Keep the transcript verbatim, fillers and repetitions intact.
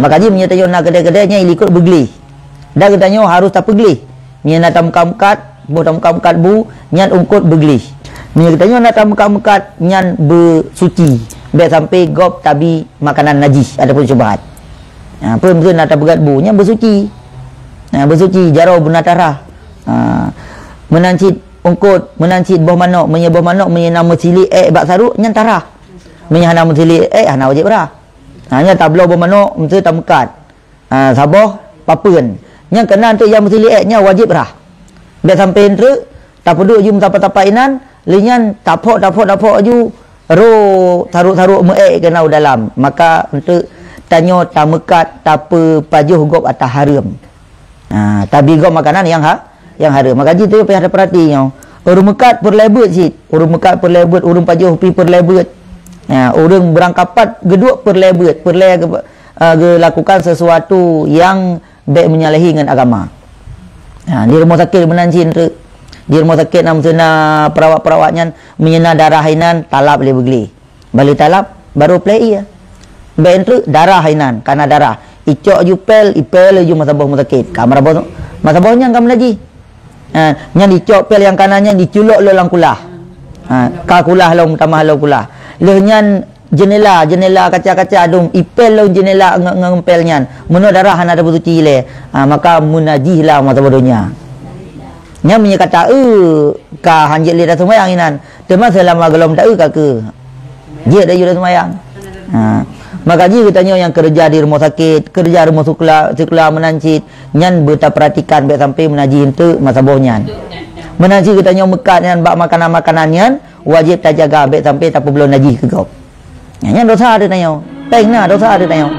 Maka jih meunyoe tanyoe na keudè-keudè nyan ilikot beugleh. Dan geutanyoe harôh tapeugleh. Meunyoe na tameukat-meukat, boh tameukat-meukat bu, nyan eungkôt beugleh. Meunyoe geutanyoe na tameukat-meukat, nyan beusuci. Bèk sampai gob tabi makanan najih ataupun syubhat. Ha, peue meuseu na tapeugöt bu, nyan beusuci. Ha, beusuci, jaroe beuna tarah. Ha, meunan cit eungkôt, meunan cit boh manok, meunyoe boh manok, meunyoe na meusilik èk bak sarok, nyan tarah. Meunyoe hana meusilik èk, hana wajéb rhah. Ha, nyan tabloe boh manok, meuseu tameukat. Ha, saboh papeuen. Nyan keunan teuk nyang meusilik èk, nyan wajéb rhah. Bèk sampai treuk, tapeuduek ju meusapat-sapat inan, lheueh nyan taphok, taphok, taphok ju, ro sarok-sarok meuèk keunan u dalam. Maka eunteuk tanyoe tameukat, tapeupajoh gob ata hareuem. Ha, tabi gob makanan nyang ha-, nyang hareuem. Maka jih tanyoe payah tapeurati nyoe. Ureueng meukat peureulèe beuet cit. Ureueng meukat peureulèe beuet, ureueng pajoh pi peureulèe beuet. Ha, ureueng beurangkapat geuduek peureulèe beuet, peureulèe geu-, eh, geulakukan sesuatu nyang bèk menyalahi ngon agama. Ha, di rumoh sakét meunan cit treuk. Di rumoh sakét na meuseu na perawat-perawat nyan, meunyoe na darah inan, talab lé beugleh. Bali talab, baru plè ie. Bèk treuk darah inan, kana darah. Icok ju pel, ipel ju masa boh rumoh sakét. Ka masa boh, masa boh nyan ka meunajih. Ha, nyan icok pel nyang kana nyan iculok lom lam kulah. Ha, ka kulah lom, tamah lom kulah. Lheueh nyan jeundela, jeundela kaca-kaca dum ipel lom jeundela nge-, ngon pel nyan. Meunoe darah hana teupeusuci lé, ha, maka meunajih lah masa boh donya. Nyan meunyoe ka taeu, ka hanjeuet lé taseumayang inan. Teuma seulama gohlom taeu ka keu. Jeuet laju taseumayang. Ha. Maka jih geutanyoe nyang keureuja di rumoh sakét, keureuja rumoh sikula, sikula meunan cit, nyan beutapeuratikan bèk sampai meunajih eunteuk masa boh nyan. Meunan cit geutanyoe meukat nyan bak makanan-makanan nyan, wajéb tajaga bèk sampai tapeubloe najih keu gob. Nyan, nyan dosa teuh tanyoe. Péng na dosa teuh tanyoe.